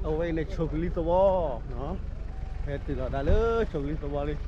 အဝဲအံၤန့ၣ် ဆိကလံသဝီ, ဟဲတုၤလီၤဒၣ်လၢဆိကလံသဝီလံ.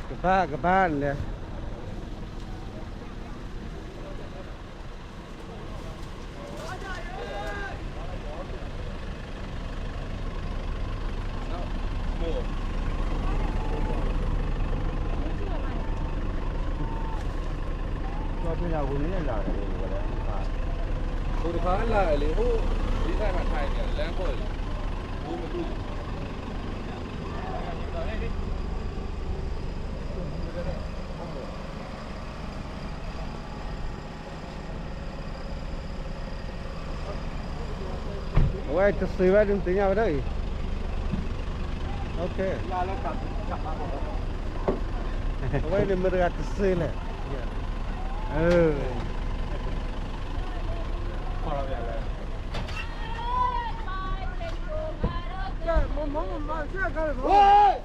ကဘၣ်ကဘၣ်န့ၣ်လဲၣ်. အဝဲတစ့ဘၣ်ဒုးသ့ၣ်ညါဝဲဒၣ်အံၤ, အဝဲန့ၣ်မ့ၢ်တဂၤတစ့လဲၣ်, အၢ, မ့ၢ်မ့ၢ်မ့ၢ်မ့ၢ်